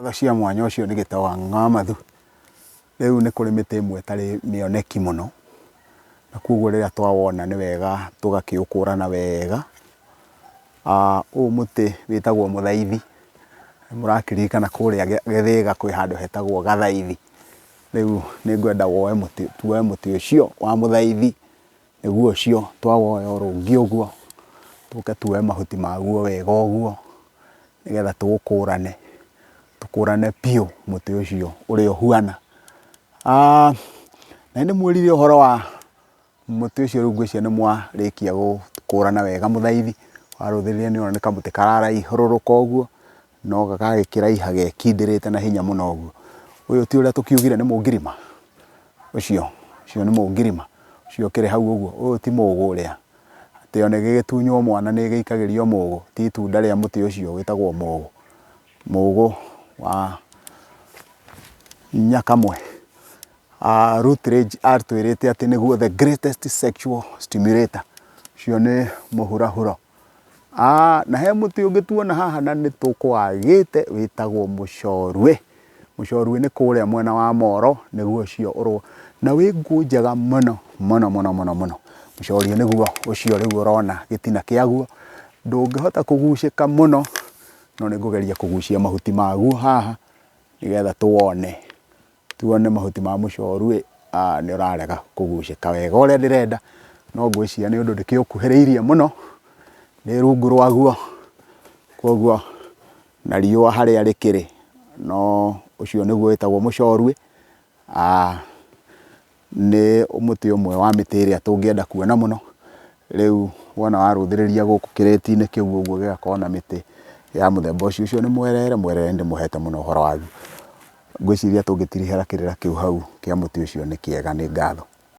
Ngatho cia mwanya ũcio nĩ Gĩtaũ wa Ng'amathu. Rĩu nĩ kũrĩ mĩtĩ ĩmwe ĩtarĩ mĩoneki mũno, na koguo rĩrĩa twawona nĩ wega tũgakĩũkũrana wega. Ũyũ mũtĩ wĩtagwo mũthaithi, nĩ mũrakĩririkana kũrĩa Gĩthĩga kwĩ handũ hetagwo Gathaithi. Rĩu nĩ ngwenda woe mũtĩ, tuoe mũtĩ ũcio wa mũthaithi, nĩguo ũcio twawoya ũrũngiĩ ũguo, tũke tuoe mahuti maguo wega ũguo, nĩgetha tũũkũrane, tũkũrane biũ mũtĩ ũcio ũrĩa ũhuana. Na nĩ ndĩmwĩrire ũhoro wa mũtĩ ũcio rĩu ngwĩciria nĩ mwarĩkia gũkũrana wega mũthaithi, warũthĩrĩria nĩ ũrona nĩ kamũtĩ kararaihũrũrũka ũguo, no gagagĩkĩraiha gekindĩrĩte na hinya mũno ũguo. Ũyũ ti ũrĩa tũkiugire nĩ mũngirima? Ũcio, ũcio nĩ mũngirima, ũcio ũkĩrĩ hau ũguo, ũyũ ti mũgũ ũrĩa. Atĩ ona ĩgĩgĩtunywo mwana nĩ ĩgĩikagĩrio mũgũ, ti itunda rĩa mũtĩ ũcio wĩtagwo mũgũ. Mũgũ wa nyakamwe. Rutledge atwĩrĩte atĩ nĩguo the greatest sexual stimulator. Ũcio nĩ mũhurahuro. Na he mũtĩ ũngĩ tuona haha na nĩ tũkwagĩte wĩtagwo mũcorwe. Mũcorwe nĩ kũrĩa mwena wa Moro nĩguo ũcio ũrũ, na wĩ ngũ njega mũno mũno mũno mũno mũno. Mũcorwe nĩguo ũcio rĩu ũrona gĩtina kĩaguo, ndũngĩhota kũgucĩka mũno, no nĩ ngũgeria kũgucia mahuti maguo haha nĩgetha tũwone. Tuone mahuti ma mũcoru ĩ, nĩ ũrarega kũgucĩka wega ũrĩa ndĩrenda, no ngwĩciria nĩ ũndũ ndĩkĩũkuhĩrĩirie mũno, ndĩ rungu rwaguo, koguo na riũa harĩa rĩkĩrĩ, no ũcio nĩguo wĩtagwo mũcoru ĩ, Nĩ mũtĩ ũmwe wa mĩtĩ ĩrĩa tũngĩenda kuona mũno. Rĩu wona warũthĩrĩria gũkũ kĩrĩti-inĩ kĩu ũguo gĩgakorwo na mĩtĩ ya mũthemba ũcio. Ũcio nĩ mwerere, mwerere nĩ ndĩmũhete mũno ũhoro waguo. Ngwĩciria tũngĩtirihĩra kĩrĩra kĩu hau kĩa mũtĩ ũcio nĩ kĩega, nĩ ngatho.